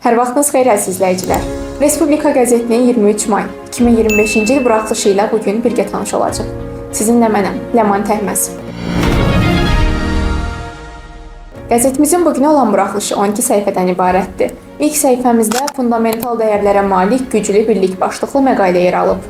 Hər vaxtınız xeyir, əziz izləyicilər. Respublika qəzetinin 23 may 2025-ci il buraxılışı ilə bu gün birgə tanış olacağıq. Sizinlə mənəm, Ləman Təhməz. Qəzetimizin bugünə olan buraxılışı 12 səhifədən ibarətdir. İlk səhifəmizdə fundamental dəyərlərə malik güclü birlik başlıqlı məqalə yer alıb.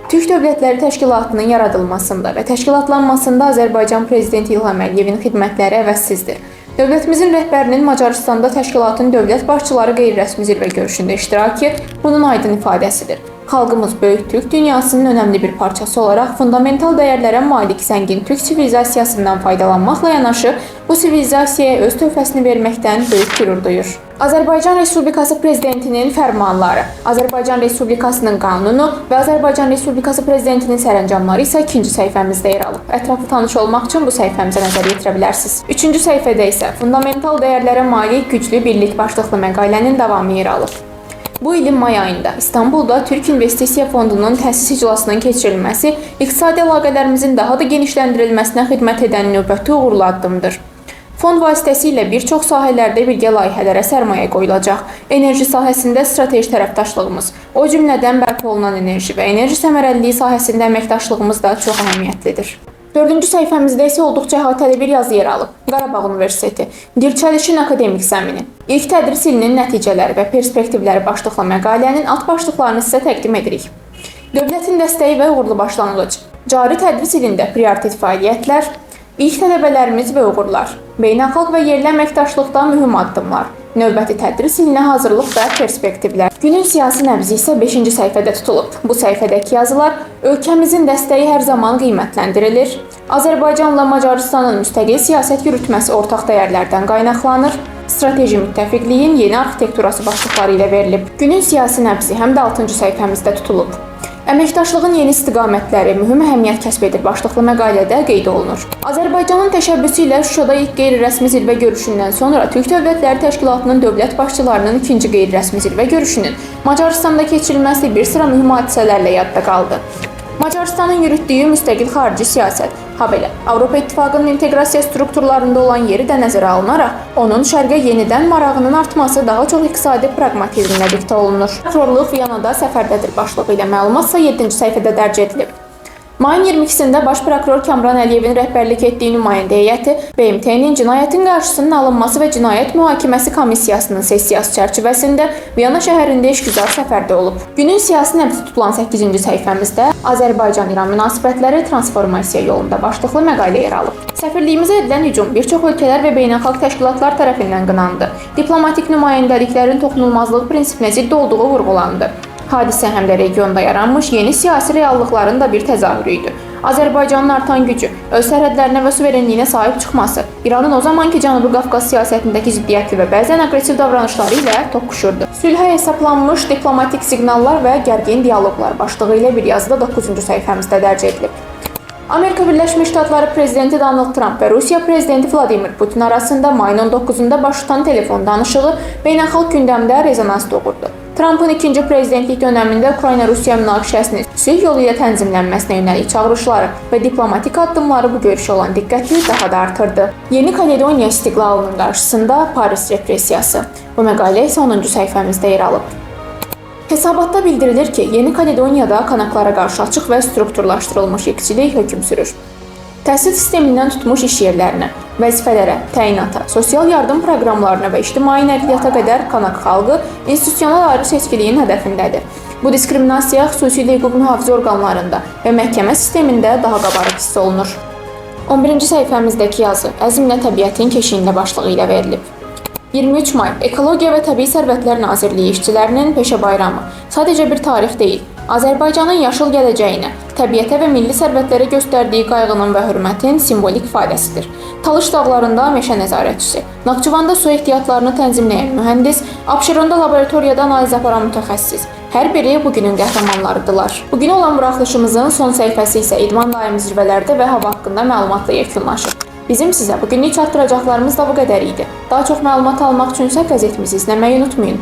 Türk Dövlətləri Təşkilatının yaradılmasında və təşkilatlanmasında Azərbaycan Prezidenti İlham Əliyevin xidmətləri əvəzsizdir. Dövlətimizin rəhbərinin Macarıstanda təşkilatın dövlət başçıları qeyri-rəsmi zirvə görüşündə iştirakı bunun aydın ifadəsidir. Xalqımız böyük türk dünyasının önəmli bir parçası olaraq fundamental dəyərlərə malik zəngin türk sivilizasiyasından faydalanmaqla yanaşı, bu sivilizasiyaya öz töhfəsini verməkdən böyük qürur duyur. Azərbaycan Respublikası Prezidentinin fərmanları, Azərbaycan Respublikasının qanunu və Azərbaycan Respublikası Prezidentinin sərəncamları isə ikinci səhifəmizdə yer alıb. Ətraflı tanış olmaq üçün bu səhifəmizə nəzər yetirə bilərsiniz. Üçüncü səhifədə isə fundamental dəyərlərə malik güclü birlik başlıqlı məqalənin davamı yer alıb. Bu ilin may ayında İstanbulda Türk İnvestisiya Fondunun təsis iclasının keçirilməsi iqtisadi əlaqələrimizin daha da genişləndirilməsinə xidmət edən növbəti uğurlu addımdır. Fond vasitəsilə bir çox sahələrdə birgə layihələrə sərmayə qoyulacaq. Enerji sahəsində strateji tərəfdaşlığımız, o cümlədən bərpa olunan enerji və enerji səmərəliliyi sahəsində əməkdaşlığımız da çox əhəmiyyətlidir. Dördüncü səhifəmizdə isə olduqca əhatəli bir yazı yer alıb. Qarabağ Universiteti, Dirçəlişin akademik zəmini, ilk tədris ilinin nəticələri və perspektivləri başlıqlı məqalənin alt başlıqlarını sizə təqdim edirik. Dövlətin dəstəyi və uğurlu başlanğıc, cari tədris ilində prioritet fəaliyyətlər, ilk tələbələrimiz və uğurlar, beynəlxalq və yerli əməkdaşlıqda mühüm addımlar, növbəti tədris ilinə hazırlıq və perspektivlər. Günün siyasi nəbzi isə 5-ci səhifədə tutulub. Bu səhifədəki yazılar ölkəmizin dəstəyi hər zaman qiymətləndirilir. Azərbaycanla Macarıstanın müstəqil siyasət yürütməsi ortaq dəyərlərdən qaynaqlanır. Strateji müttəfiqliyin yeni arxitekturası başlıqları ilə verilib. Günün siyasi nəbzi həm də 6-cı səhifəmizdə tutulub. Əməkdaşlığın yeni istiqamətləri mühüm əhəmiyyət kəsb edir başlıqlı məqalədə qeyd olunur. Azərbaycanın təşəbbüsü ilə Şuşada ilk qeyri-rəsmi zirvə görüşündən sonra Türk Dövlətləri Təşkilatının dövlət başçılarının ikinci qeyri-rəsmi zirvə görüşünün Macarıstanda keçirilməsi bir sıra mühüm hadisələrlə yadda qaldı. Macarıstanın yürütdüyü müstəqil xarici siyasət, habelə Avropa İttifaqının inteqrasiya strukturlarında olan yeri də nəzərə alınaraq, onun şərqə yenidən marağının artması daha çox iqtisadi praqmatizmlə diktə olunur. Prokurorluq Viyanada səfərdədir başlığı ilə məlumat isə 7-ci səhifədə dərc edilib. Mayın 22-sində Baş prokuror Kamran Əliyevin rəhbərlik etdiyi nümayəndə heyəti BMT-nin Cinayətin qarşısının alınması və Cinayət Mühakiməsi Komissiyasının sessiyası çərçivəsində Viyana şəhərində işgüzar səfərdə olub. Günün siyasi nəbzi tutulan 8-ci səhifəmizdə Azərbaycan-İran münasibətləri transformasiya yolunda başlıqlı məqalə yer alıb. Səfirliyimizə edilən hücum bir çox ölkələr və beynəlxalq təşkilatlar tərəfindən qınandı. Diplomatik nümayəndəliklərin toxunulmazlığı prinsipinə zidd olduğu vurğulandı. Hadisə həm də regionda yaranmış yeni siyasi reallıqların da bir təzahürü idi. Azərbaycanın artan gücü, öz sərhədlərinə və suverenliyinə sahib çıxması, İranın o zamanki Cənubi Qafqaz siyasətindəki ziddiyyətli və bəzən aqressiv davranışları ilə toqquşurdu. Sülhə hesablanmış diplomatik siqnallar və gərgin dialoqlar başlığı ilə bir yazıda 9-cu səhifəmizdə dərc edilib. Amerika Birləşmiş Ştatları Prezidenti Donald Tramp və Rusiya Prezidenti Vladimir Putin arasında mayın 19-da baş tutan telefon danışığı beynəlxalq gündəmdə rezonans doğurdu. Trampın ikinci prezidentlik dönəmində Ukrayna-Rusiya münaqişəsinin sülh yolu ilə tənzimlənməsinə yönəlik çağırışları və diplomatik addımları bu görüşə olan diqqəti daha da artırdı. Yeni Kaledoniya istiqlalının qarşısında Paris repressiyası. Bu məqalə isə 10-cu səhifəmizdə yer alıb. Hesabatda bildirilir ki, Yeni Kaledoniyada kanaklara qarşı açıq və strukturlaşdırılmış iqçilik hökm sürür. Təhsil sistemindən tutmuş iş yerlərinə, vəzifələrə, təyinata, sosial yardım proqramlarına və ictimai nəqliyyata qədər kanak xalqı institusional ayrı seçkiliyin hədəfindədir. Bu diskriminasiya xüsusilə hüquq mühafizə orqanlarında və məhkəmə sistemində daha qabarıq hiss olunur. 11-ci səhifəmizdəki yazı Əzmlə təbiətin keşiyində başlığı ilə verilib. 23 may Ekologiya və Təbii Sərvətlər Nazirliyi işçilərinin peşə bayramı sadəcə bir tarix deyil, Azərbaycanın yaşıl gələcəyinə, təbiətə və milli sərvətlərə göstərdiyi qayğının və hörmətin simvolik ifadəsidir. Talış dağlarında meşə nəzarətçisi, Naxçıvanda su ehtiyatlarını tənzimləyən mühəndis, Abşeronda laboratoriyada analiz aparan mütəxəssis. Hər biri bugünün qəhrəmanlarıdırlar. Bugün olan buraxılışımızın son səhifəsi isə idman daimi zirvələrdə və hava haqqında məlumatla yekunlaşır. Bizim sizə bugünlük çatdıracaqlarımız da bu qədər idi. Daha çox məlumat almaq üçün isə qəzetimizi izləməyi unutmayın.